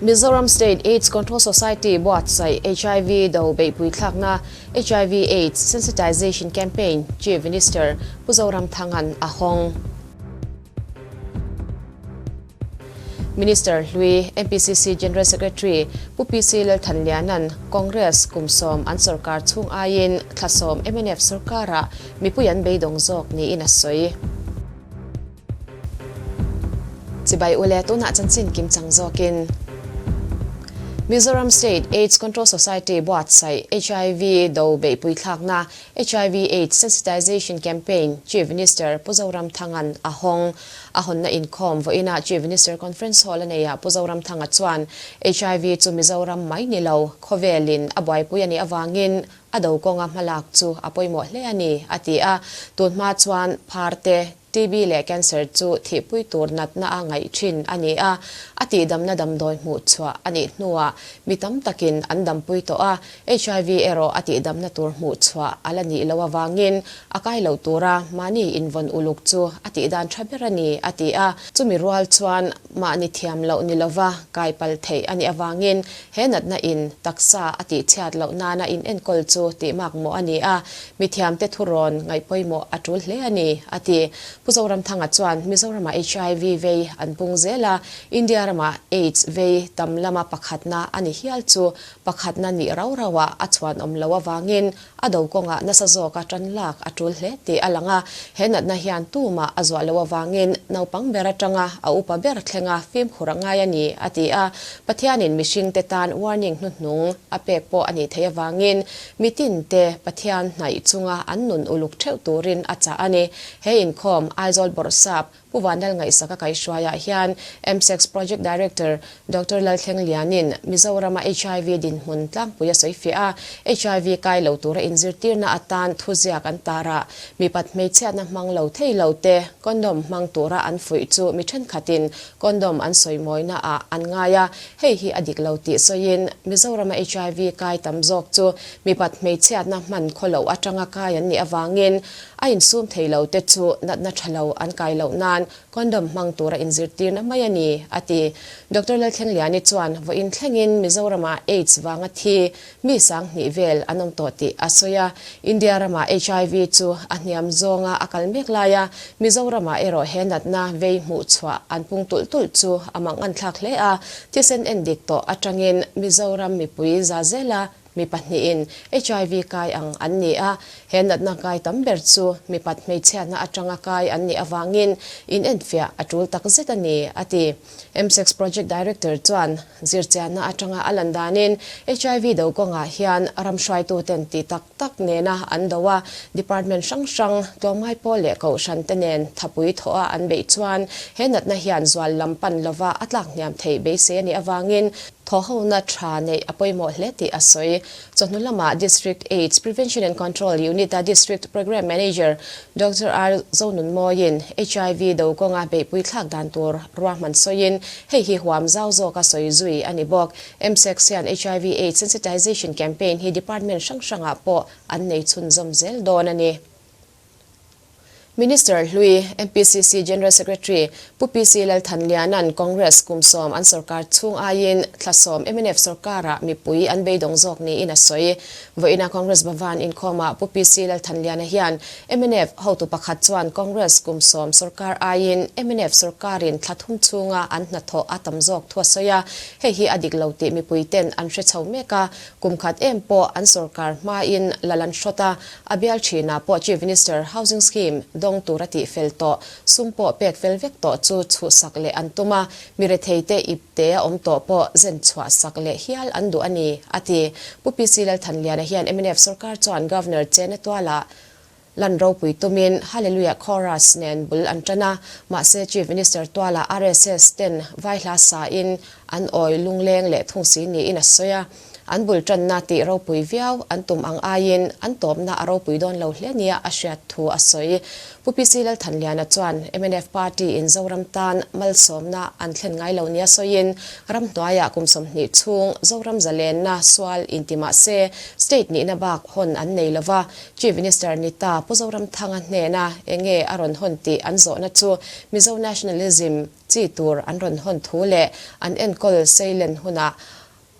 Mizoram State Aids Control Society buatsaih hiv do beihpui thlakna hiv Aids Sensitization Campaign Chief Minister Pu Zoramthanga'n a hawng. Minister hlui MPCC General Secretary Pu PC Lalthanliana'n Congress kum sawm an sorkar chhung aiin thla sawm mnf sorkarah mipui an beidawng zawk niin a sawi. Chibai ule tunah chanchin kimchang zawkin Mizoram State Aids Control Society buatsaih hiv do beihpui thlakna hiv Aids Sensitization Campaign Chief Minister Pu Zoramthanga'n a hawng. A hawnna inkhawm vawiinah Chief Minister Conference Hall a neiah Pu Zoramthanga chuan hiv chu Mizoram mai ni lo, khawvelin a buaipui a nih avangin a do kawnga hmalak chu a pawimawh hle a ni, a ti a. Tunhma chuan pharte, TB leh cancer chu thihpui tur natna a ngaih thin a ni a, a tihdamna damdawi hmuh chhuah a nih hnuah mi tam takin an dampui tawh a, hiv erawh a tihdamna tur hmuh chhuah a la nih loh avangin a kai lo tura mahni invawn uluk chu a tihdan tha ber a ni, a ti a. Chumi rual chuan mahni thiam loh ni lova kai pal theih a nih avangin he natna in taksa a tihchhiat loh nana in enkawl chu tihmak mawh a ni a, Mithiamte thurawn ngaihpawimawh a tul hle a ni, a ti. Pu Zoramthanga chuan Mizoramah hiv vei an pung zel a, India ramah aids vei tam lama pakhatna a ni hial chu pakhatna nih rau rauah a chhuan awm lo avangin a do kawngah nasa zawka tan lak a tul hle tih a lang a. He natna hian tumah a zuah loh avangin naupang ber atanga a upa ber thlenga fimkhur a ngai a ni, a ti a. Pathianin mihringte tan warning hnuhnung a pek pawh a nih theih avangin Mitin te Pathian hnaih chunga an nun uluk theuh turin a chah a ni. He inkhawm Aizawl Bawrhsap Pu Vanlal Ngaihsaka kaihhruaiah hian MSEX Project Director Doctor Lalthleng Lianin Mizorama hiv dinhmun tlangpui a sawi fiah a, hiv kai lo tura inzirtirna atan thuziak an tar a, mipat hmeichhiatna hmang lo thei lo te condom hmang tura an fuih chu mi thenkhatin condom an sawimawina ah an ngai a, Hei hi a dik lo tih sawiin Mizorama hiv kai tam zawk chu mipat hmeichhiatna hman khaw loh atanga kai an nih avangin a insum thei lo te chu natna tha lo an kai loh nan condom hmang tura inzirtirna mai a ni, a ti. Doctor Lalthlengliani chuan vawiin thlengin Mizoramah aids vanga thi Mi sanghnih vel an awm tawh tih a sawi a, India ramah hiv chu a hniam zawnga a kal mek lai a, Mizoramah erawh he natna vei hmuh chhuah an pung tulh tulh chu a mangan thlak hle a, thisen endik tawh atangin Mizoram mipui za zela mi pahnihin hiv kai ang an ni a, he natna kai tam ber chu mipat hmeichhiatna atanga kai an nih avangin inenfiah a tul takzet a ni, a ti. MSEX Project Director chuan zirchianna atanga a lan danin hiv do kawngah hian ram hruaituten ti tak tak nena an do a, department hrang hrang, tlawmngai pawl leh kohhran te nen thapui thawha an beih chuan he natna hian zual lam pan lova a tlak hniam theih beisei a nih avangin thawhhona tha neih a pawimawh hle tih a sawi. Chawhnu lamah District Aids Prevention and Control Unit-a District Programme Manager Doctor R. Zonunmawiin hiv do kawnga beihpui thlak dan tur ruahman sawiin hei hi huam zau zawka sawi zui a ni bawk. MSEC hian hiv Aids Sensitization Campaign hi department hrang hrangah pawh an nei chhunzawm zel dawn a ni. Minister hlui, MPCC General Secretary Pu PC Lalthanliana'n Congress kum sawm an sorkar chhung aiin thla sawm mnf sorkarah mipui an beidawng zawk niin a sawi. Vawiina Congress Bhavan inkhawmah Pu PC Lalthanliana hian mnf hotu pakhat chuan Congress kum sawm sorkar aiin mnf sorkarin thla thum chhunga an hnathawh a tam zawk thu a sawi a, hei hi a dik lo tih mipuiten an hre chho mek a, kum khat em pawh an sorkar hmain lal an hrawt a, A bial thinah pawh Chief Minister Housing Scheme dawng tur a tih fel tawh, sum pawh pek fel vek tawh chu chhuhsak leh an tum a, mi retheite ipte a awm tawh pawh zen chhuahsak leh hial an duh a ni, a ti. Pu PC Lalthanliana hian mnf sorkar chuan Governor Chena Tuala lan ropui tumin Hallelujah Chorus nen bul an tan a, mahse Chief Minister Tuala RSS ten vaihla sain an awi lungleng leh thung si niin a sawi a. An bul tanna tih ropui viau an tum ang aiin an tawpna a ropui dawn lo hle nia a hriat thu a sawi. Pu PC Lalthanliana chuan mnf party in Zoram tan malsawmna an thlen ngai lo nia sawiin ramhnuaiah kum 20 chhung Zoram zalenna sual inti mah se state nihna bak hawn an nei lova, Chief Minister ni ta Pu Zoramthanga hnena enge a rawn hawn tih an zawhna chu Mizo nationalism chi tur an rawn hawn thu leh an enkawl seilen hunah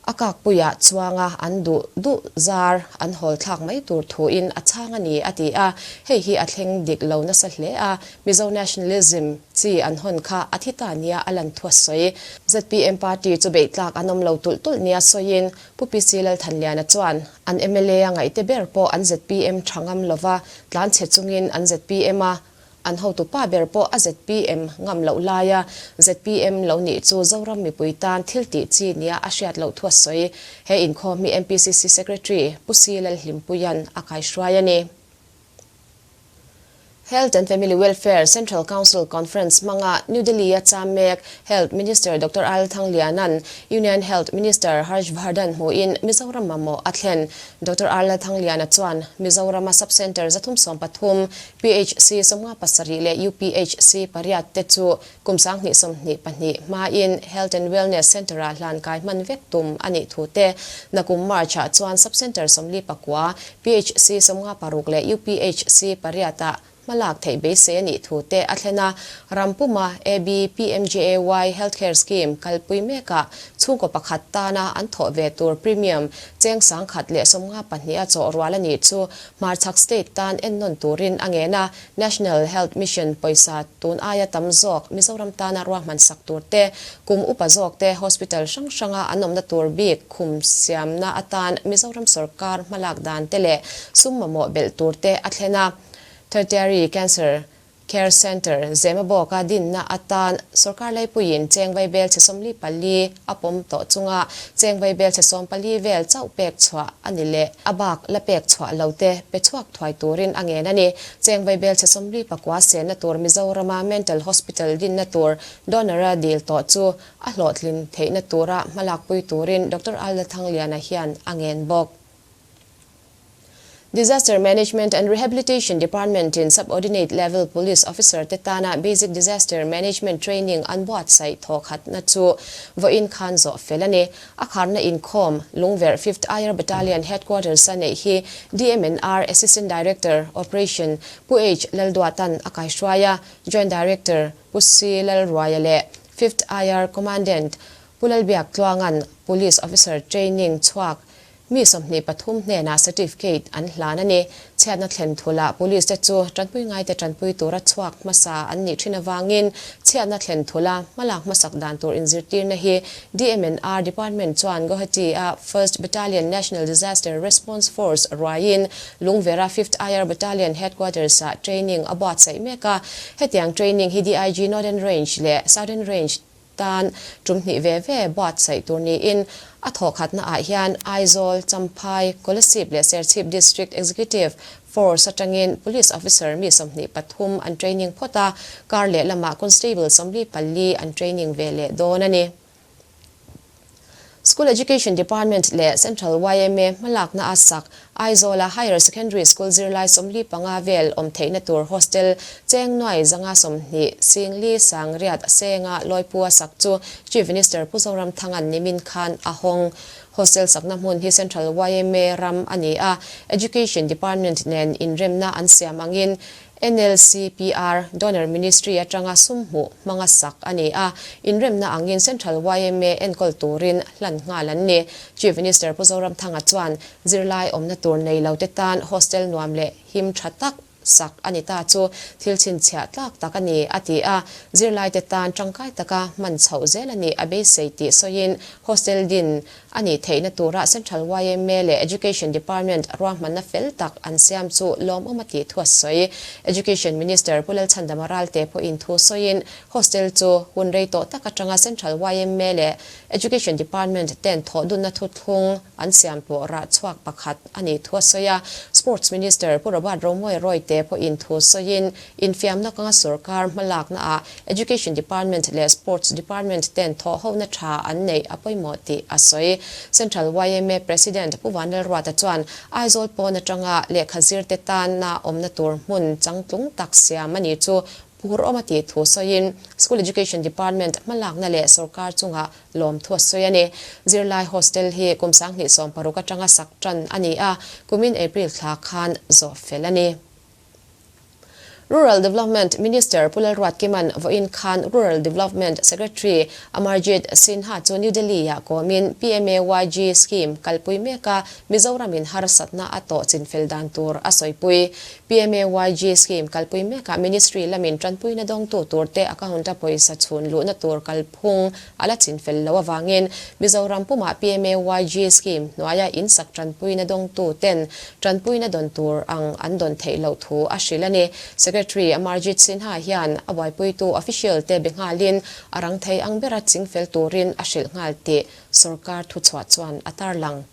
A kakpuiah chuanga an duh duh zar an hawl thlak mai tur thuin a chhang a ni, a ti a. Hei hi a thleng dik lo nasa hle a, Mizo nationalism chi an hawn kha a thi ta nia a lan thu a sawi. Zpm party chu beih tlak an awm lo tulh tulh nia sawiin Pu PC Lalthanliana chuan an mla a ngaihte ber pawh an zpm tha ngam lova tlanchhe chungin an zpm a An hotupa ber pawh a zpm ngam loh laia zpm lo nih chu Zoram mipui tan thil tih chi nia a hriat loh thu a sawi. He inkhawm hi MPCC Secretary Pu Si Lalhlimpuia'n a kaihruai a ni. Health and Family Welfare Central Council Conference hmanga New Delhi-a cham mek Health Minister Doctor Al Thangliana'n Union Health Minister Harsh Vardhan hmuhin Mizoram mamawh a thlen. Doctor Al Thangliana chuan Mizorama Sub-Centre 313, PHC 57 leh UPHC pariat te chu kum 2022 hmain Health and Wellness Centre-ah hlan kai hman vek tum a nih thu te, nakum March-ah chuan Sub-Centre 49, PHC 56 leh UPHC pariatah hmalak theih beisei a nih thu te a thlen a. Ram puma AB-PMJAY Healthcare Scheme kalpui mekah chhungkaw pakhat tana an thawh ve tur premium cheng 152 a chawh rual a nih chu Hmarchhak State tan ennawn turin a ngen a, National Health Mission pawisa tun aia tam zawk Mizoram tana ruahman sak tur te, kum upa zawk te hospital hrang hranga an awmna tur bik khum siamna atan Mizoram sorkar hmalak dan te leh sum mamawh belh tur te a thlen a. Tertiary Cancer Care Centre Zemabawka dinna atan sorkar laipuiin cheng vaibel chhe 44 a pawm tawh chunga cheng vaibel chhe 14 vel chauh pek chhuah a ni leh a bak la pek chhuah lo te pe chhuak thuai turin a ngen a ni. Cheng vaibel chhe 49 senna tur Mizorama Mental Hospital dinna tur donor-a dil tawh chu a hlawhtlin theihna tura hmalakpui turin Doctor Alda Thangliana hian a ngen bawk. Disaster Management and Rehabilitation Department in Subordinate Level Police Officer te tana Basic Disaster Management Training an buatsaih thawkhatna chu vawiin khan zawh fel a ni. A kharna inkhawm Lungverh Fifth IR Battalion Headquarters a neih hi DMNR Assistant Director, Operation, Pu H Lalduatan a kaihruai a, Joint Director Pu C Lalruaia leh Fifth IR Commandant Pu Lalbiak Tluanga'n Police Officer Training chhuak Mi 23 hnenah certificate an hlan a ni. Chhiatna thlen thulah Police te chu tanpui ngaite tanpui tura chhuak hmasa an nih thin avangin chhiatna thlen thula hmalak hmasak dan tur inzirtirna hi DMNR Department chuan Guwahati-a First Battalion National Disaster Response Force ruaiin Lungvera Fifth IR Battalion Headquarters-ah training a buatsaih mek a. Hetiang training hi DIG Northern Range leh Southern Range tan tum hnih ve ve buatsaih tur niin a thawhkhatna ah hian Aizawl, Champhai, Kolasib leh Serchhip District Executive Force atangin Police Officer mi 23 an training phawt a, kar leh lamah Constable 44 an training ve leh dawn a ni. School Education Department leh Central yma hmalakna a sak Aizawla Higher Secondary School zirlai 45 vel awm theihna tur hostel cheng nuai 120 singli sang riat senga lawipu a sak chu Chief Minister Pu Zoramthanga'n nimin khan a hawng. Hostel sakna hmun hi Central yma ram a ni a, Education Department nen inremna an siam angin NLCPR, Donor Ministry atanga sum hmuh hmanga sak a ni a, inremna angin Central yma enkawl turin hlan nghal an ni. Chief Minister Pu Zoramthanga chuan zirlai awmna tur nei lo te tan hostel nuam leh him tha tak sak a ni ta chu thil chhinchhiah tlak tak a ni, a ti a. Zirlai te tan tangkai taka hman chhoh zel a nih a beisei tih sawiin hostel din A nih theihna tura Central yma leh Education Department ruahmanna fel tak an siam chu lawmawm a tih thu a sawi. Education Minister Pu Lalchhandama Ralte pawhin thu sawiin hostel chu hun rei tawh tak atanga Central yma leh Education Department ten thawhdunna thuthlung an siam pawh rah chhuak pakhat a nih thu a sawi a. Sports Minister Pu Robert Romawia Royte. Ralte pawhin thu sawiin infiamna kawnga sorkar hmalaknaah Education Department leh Sports Department ten thawhhona tha an neih a pawimawh tih a sawi. Central yma President Pu Vanlalruata chuan Aizawl pawn atanga lehkha zirte tana awmna tur hmun changtlung tak siam a ni chu phur awm a tih thu sawiin School Education Department hmalakna leh sorkar chungah lawmthu a sawi a ni. Zirlai hostel hi kum 2016 atanga sak tan a ni a, kumin April thla khan zawh fel a ni. Rural Development Minister Pu Lalruatkima'n vawiin khan Rural Development Secretary Amarjeet Sinha chu New Delhi-ah kawmin PMAYG scheme kalpui meka Mizoramin harsatna a tawh chinfel dan tur a sawipui. PMAYG scheme kalpui mekah Ministry lamin tanpuina dawngtu turte account-a pawisa chhun luhna tur kalphung a la chinfel lo avangin Mizoram pumah PMAYG scheme hnuaia insak tanpuina dawngtu ten tanpuina dawn tur ang an dawn theih loh thu a hrilh a ni. Secretary Amarjeet Sinha hian a buaipuitu official te be nghalin a rang thei ang bera chingfel turin a hrilh nghal tih sorkar thuchhuah chuan a tarlang.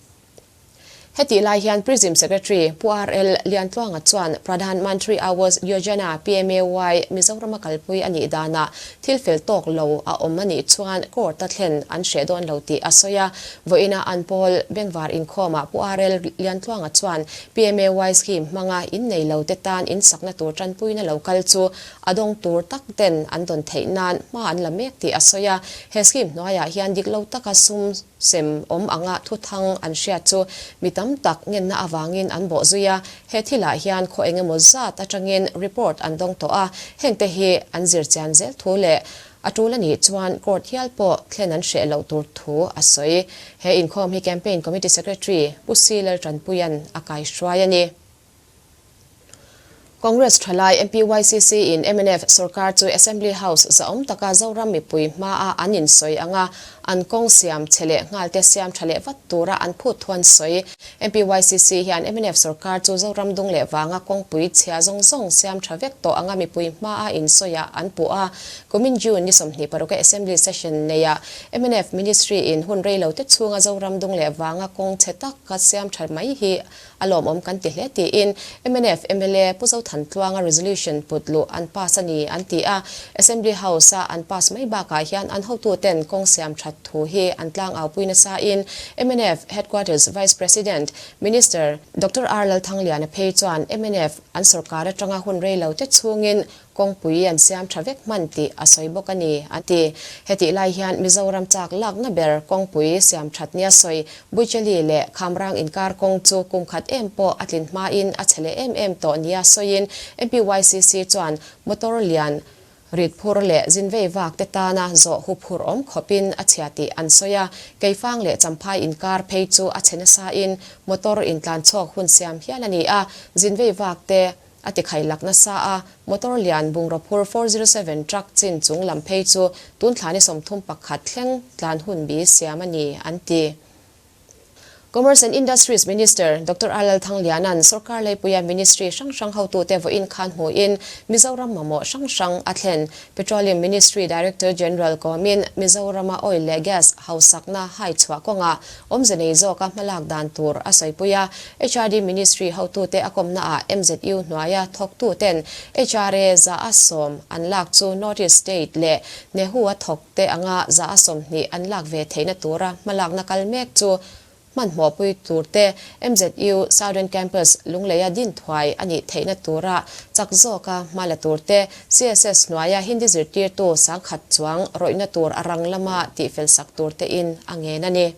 Hetih lai hian Prism Secretary Pu RL Liantluanga chuan Pradhan Mantri Awas Yojana, PMAY, Mizorama kalpui a nih danah thil fel tawk lo a awm a nih chuan court-a thlen an hreh dawn lo tih a sawi a. Vawiina an pawl Bengvar inkhawmah Pu RL Liantluanga chuan PMAY scheme hmanga innei lo te tan insakna tur tanpuina lo kal chu a dawng tur tak ten an dawn theih nan hma an la mek tih a sawi a. He scheme hnuaiah hian dik lo taka sum Sem awm anga thuthang an hriat chu mi tam tak ngenna avangin an bawh zui a, he thilah hian khaw eng emaw zat atangin report an dawng tawh a, hengte hi an zir chian zel thu leh a tul a nih chuan court hial pawh thlen an hreh loh tur thu a sawi. He inkhawm hi Campaign Committee Secretary Pu Si Laltanpuia'n a kaihruai a ni. Congress thalai MPYCC in mnf sorkar chu Assembly House zahawm taka Zoram mipui hmaa an insawi anga an kawng siam chhe leh nghalte siam tha leh vat tura an phut thu an sawi. MPYCC hian mnf sorkar chu Zoram dung leh vanga kawngpui chhia zawng zawng siam tha vek tawh anga mipui hmaa insawiah an puh a. Kumin June ni 26 a Assembly Session neia mnf Ministry in hun reilote chhunga Zoram dung leh vanga kawng chhe taka siam tha mai hi A lawmawm kan ti hle tiin mnf mla Pu Zothantluanga resolution put luh an pass a ni an ti a. Assembly House a an pass mai bakah hian an hotuten kawng siam that thu hi an tlangaupui nasa in mnf Headquarters Vice President Minister Doctor R Lalthangliana phei chuan mnf an sorkar atanga hun rei lo te chhungin Kawngpui an siam tha vek hman tih a sawi bawk a ni, a ti. Hetih lai hian Mizoram chak lakna ber kawngpui siam that nia sawi Buichali leh Khamrang inkar kawng chu kum khat em pawh a tlin hmain a chhe leh em em tawh nia sawiin MPYCC chuan motor lian rit phur leh zinvei vak te tana zawh huphurh awm khawpin a chhia tih an sawi a. Keifang leh Champhai inkar phei chu a chhe nasain motor intlan chhawk hun siam hial a ni a, zinvei vak te A ti khailak nasa a, motor lian bungraw phur 407 truck chin chung lam phei chu tun thla ni 31 thleng tlan hun bi siam a ni, an ti. Commerce and Industries Minister Doctor R Lalthangliana'n sorkar leipuia ministry hrang hrang hotute vawiin khan hmuhin Mizoram mamawh hrang hrang a thlen. Petroleum Ministry Director General kawmin Mizorama oil leh gas hausakna hai chhuah kawngah Awmze nei zawka hmalak dan tur a sawipui a, HRD Ministry hotute a kawmnaah MZU hnuaia thawktuten HRA 100 an lak chu North East State leh Nehu-a thawkte anga 20% an lak ve theihna tura hmalakna kal mek chu hmanhmawhpui turte MZU Southern Campus Lungleia din thuai a nih theihna tura chak zawka hma la turte CSS hnuaia Hindi zirtirtu 10,000 chuang rawihna tur a rang lama tihfel sak tur tein a ngen a ni.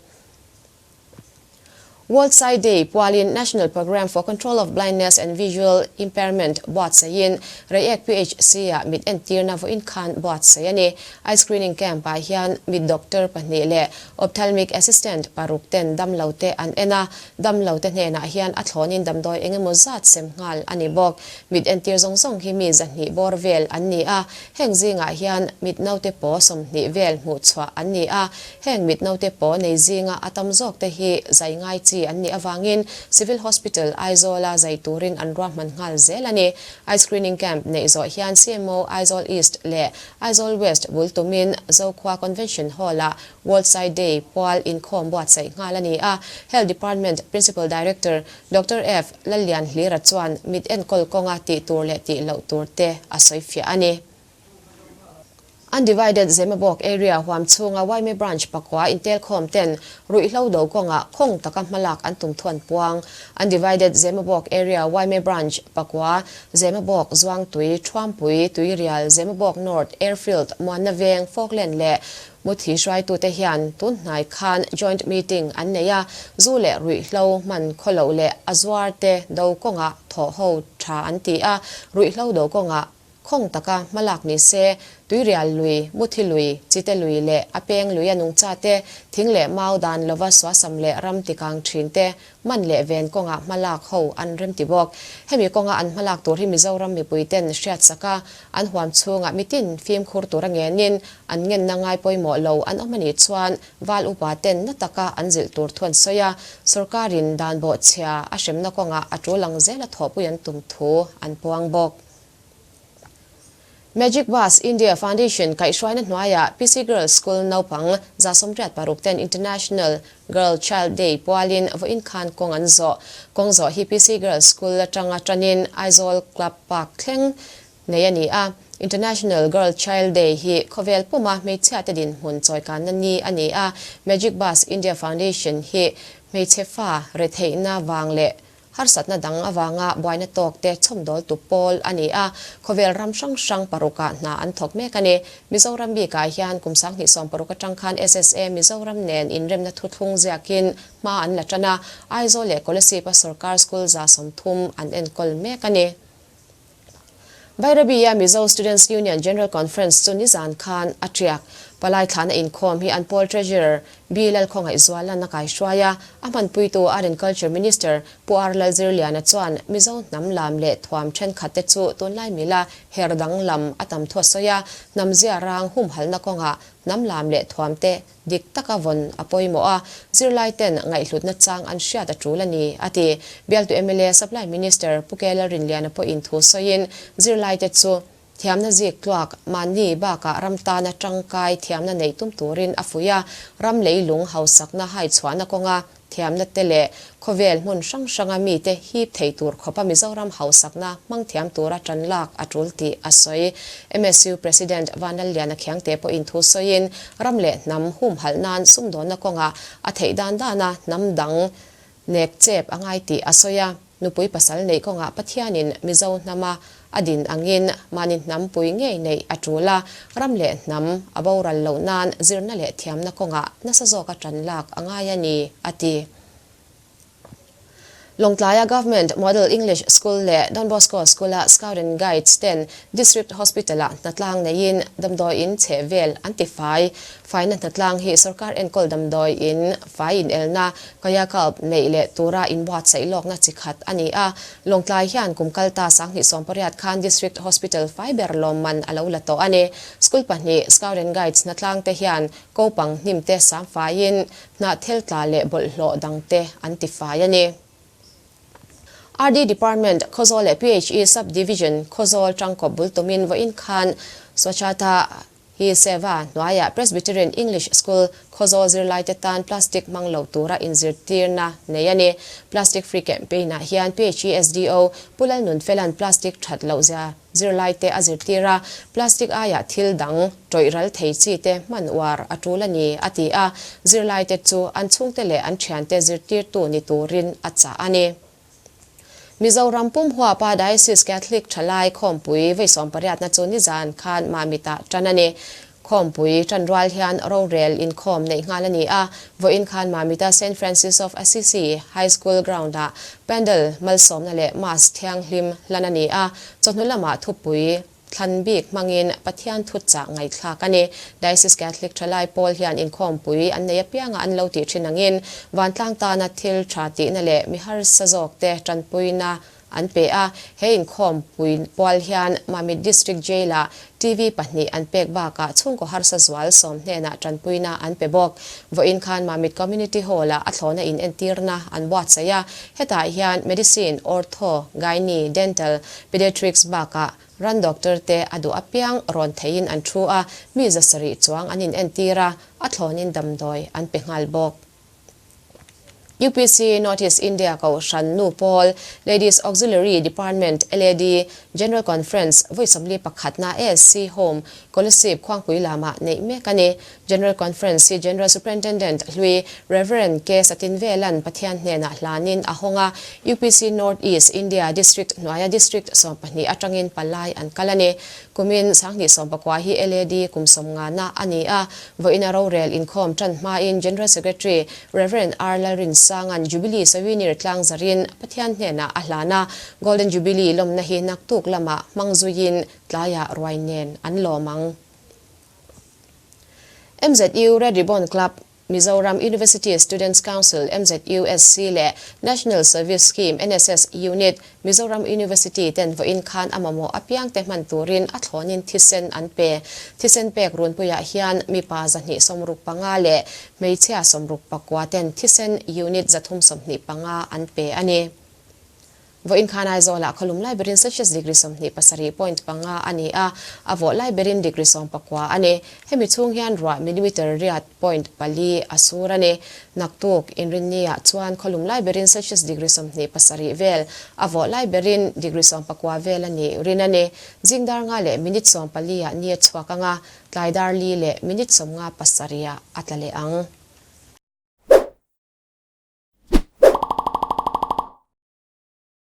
World Sight Day pualin National Programme for Control of Blindness and Visual Impairment buatsaihin Reiek PHC-ah mit entirna vawiin khan buatsaih a ni. Eye Screening Camp-ah hian mit doctor pahnih leh Ophthalmic Assistant paruk ten damlo te an en a, damlo te hnenah hian a thlawnin damdawi eng emaw zat sem nghal a ni bawk. Mit entir zawng zawng hi mi 200 bawr vel an ni a, heng zingah hian mit naute paw 20 vel hmuh chhuah an ni a, heng mit naute paw nei zinga a tam zawk te hi zai ngai chi. chi an nih avangin Civil Hospital, Aizawl-a zai turin an ruahman nghal zel a ni. Eye screening camp neih zawh hian CMO Aizawl East leh Aizawl West bul tumin Zokhua Convention Hall-ah World Sight Day pual inkhawm buatsaih nghal a ni a. Health Department Principal Director Doctor F. Lallianhlira chuan mit enkawl kawnga tih tur leh tih loh tur te a sawi fiah a ni. Undivided Zemabawk Area huam chhunga yma Branch pakua intelkhawm ten ruihhlo do kawngah khawng taka hmalak an tum thuan puang. Undivided Zemabawk Area yma Branch pakua, Zemabawk, Zuangtui, Thuampui, Tuirial, Zemabawk North, Airfield, Muanna Veng, Falkland leh Muthi hruaitute hian tun hnai khan Joint Meeting an nei a, zu leh ruihhlo hman khawloh leh a zuarte do kawngah thawhho tha an ti a, ruihhlo do kawngah Khawng taka hmalak ni se, Tuirial lui, Muthi lui, Chite lui leh a peng luia nungcha te, thing leh mau dan lova suasam leh ram tikang thin te, man leh ven kawngah hmalak ho an rem ti bawk. Hemi kawnga an hmalak tur hi Mizoram mipui ten hriatsak a, an huam chhungah mitin fimkhur tura ngenin an ngenna ngai pawimawh lo an awm a nih chuan Val upa ten na taka an zilh tur thu an sawi a, sorkarin dan bawhchhia a hremna kawngah a tul ang zela thawhpui an tum thu an puang bawk. Magic Bus India Foundation kaihhruaina hnuaiah PC Girls School naupang 86 ten International Girl Child Day pualin vawiin khan kawng an zawh. Kawng zawh hi PC Girls School atanga tanin Aizawl Club Park thleng nei a ni a. International Girl Child Day hi khawvel puma hmeichhiate dinhmun chawikanna ni a ni a. Magic Bus India Foundation hi hmeichhe fa retheihna vang leh Harsatna dang avanga buaina tawk te chhawmdawltu pawl a ni a, khawvel ram hrang hrang parukah hna an thawk mek a ni. Mizoram bikah hian kum 2016 atang khan SSA Mizoram nen inremna thuthlung ziakin hma an la tan a, Aizawl leh Kolasib-a sorkar school 30 an enkawl mek a ni. Bairabi-a Mizo Students Union General Conference chu nizan khan a tiak. Palai thlahna inkhawm hi an pawl Treasurer B. Lalkhawngaihzuala'n a kaihruai a, a hmanpuitu Art and Culture Minister Pu R. Lalzirliana chuan Mizo hnam lam leh thuam thenkhatte chu tunlai mila her danglam a tam thu a sawi a, hnam zia rang humhalhna kawngah hnam lam leh thuamte Dik taka vawn a pawimawh a, zirlaiten ngaihhlutna chang an hriat a tul a ni, a ti. Bialtu mla Supply Minister Pu K Lalrinliana pawhin thu sawiin, zirlaite chu thiamna zik tluak mahni bakah ram tana tangkai thiamna neih tum turin a fuih a, ram leilung hausakna haichhuahna kawnga Thiamna te leh khawvel hmun hrang hranga mite hip thei tur khawpa Mizoram hausakna hmang thiam tura tan lak a tul tih a sawi. MSU President Vanlalliana Khiangte pawhin thu sawiin ram leh hnam humhalh nan sumdawnna kawngah a theih dan dana hnam dang nek chep a ngai tih a sawi a. Nupui pasal neih kawngah Pathianin Mizo hnama a din angin mahni hnampui ngei neih a tul a, ram leh hnam a boral loh nan zirna leh thiamna kawngah nasa zawka tan lak a ngai a ni, a ti. Lawngtlaia Government Model English School leh Don Bosco School-a Scout and Guides ten District Hospital-ah hnatlang neiin damdawi in chheh vel an ti fai. Faina hnatlang hi sorkar enkawl damdawi in fai inelna Kayakalp neih leh tura inbuatsaih lawkna chi khat a ni a, Lawngtlai hian kum kalta 2018 khan District Hospital fai ber lawmman a lo la tawh a ni. School pahnih, Scout and Guides hnatlang te hian kopang hnim te sam faiin hnahthel tla leh bawlhhlawh dang te an ti fai a ni. RD Department, Khawzawl leh PHE Sub Division, Khawzawl tangkawp bul tumin vawiin khan Swachhata Hi Seva hnuaiah Presbyterian English School Khawzawl zirlaite tan plastic hmang lo tura inzirtirna nei a ni. Plastic Free Campaign-ah hian PHESDO Pu Lalnunfela'n plastic that loh zia zirlaite a zirtir a, plastic aiah thil dang tawih ral thei chi te hman uar a tul a ni, a ti a. Zirlaite chu an chhungte leh an thiante zirtirtu ni turin a chah a ni. Mizoram pum huapa Diocese Catholic Thalai Khawmpui vawi sawmpariatna chu nizan khan Mamitah tan a ni. Khawmpui tan rual hian rorel inkhawm neih nghal a ni a, vawiin khan Mamita Saint Francis of Assisi High School Ground-ah Pandal malsawmna leh Mass thianghlim hlan a ni a, chawhnu lamah thupui Thlan bik hmangin Pathian thuchah ngaihthlak a ni. Diocese Catholic Thalai pawl hian inkhawmpui an nei apianga an lo tih thin angin vantlang tana thil tha tihna leh mi harsa zawkte tanpuina. an pe a. He inkhawmpui pual hian Mamit District Jail-ah TV pahnih an pek bakah chhungkaw harsa zual sawm hnenah tanpuina an pe bawk. Vawiin khan Mamit Community Hall-ah a thlawhna inentirna an buatsaih a, hetah hian Medicine, Ortho, Gynae, Dental, Pediatrics bakah ran doctor te a duh apiang rawn theihin an thu a, mi 700 chuang an inentir a, a thlawnin damdawi an pe nghal bawk. UPC North East India Kohhran Nu Pawl, Ladies Auxiliary Department, LAD, General Conference vawi sawmli pakhatna ASC Home, Kolasib Khuangpui lamah neih mek a ni. General Conference hi General Superintendent hlui Rev. K. Satinvelan Pathian hnenah hlanin a hawng a, UPC North East India District hnuaia District 12 atangin palai an kal a ni. Kumin 2019 hi LAD kum sawmngana a ni a, vawiina rorel inkhawm tan hmain General Secretary Rev. R. Lalrinsanga'n Jubilee Souvenir tlang zarin Pathian hnenah a hlan a, Golden Jubilee lawmna hi naktuk lamah hmang zuiin tlaiah ruai nen an lawm ang. MZU Red Ribbon Club Mizoram University Students Council, MZUSC, leh National Service Scheme, NSS, Unit, Mizoram University ten vawiin khan a mamawh apiangte hman turin a thlawnin thisen an pe. Thisen pek runpuiah hian mipa 265 leh hmeichhia 64 ten thisen unit 325 an pe a ni. Vawiin khan Aizawlah khawlum lai berin Celsius degree 27.5 a ni a, a vawh lai berin degree 19 a ni. Hemi chhung hian ruah millimeter riat point pali a sur a ni. Naktuk, Inrinniah chuan khawlum lai berin Celsius degree 27 vel, a vawh lai berin degree 19 vel a nih rin a ni. Zing dar nga leh minute 14 ah ni a chhuak ang a, tlai dar li leh minute 57 ah a tla leh ang.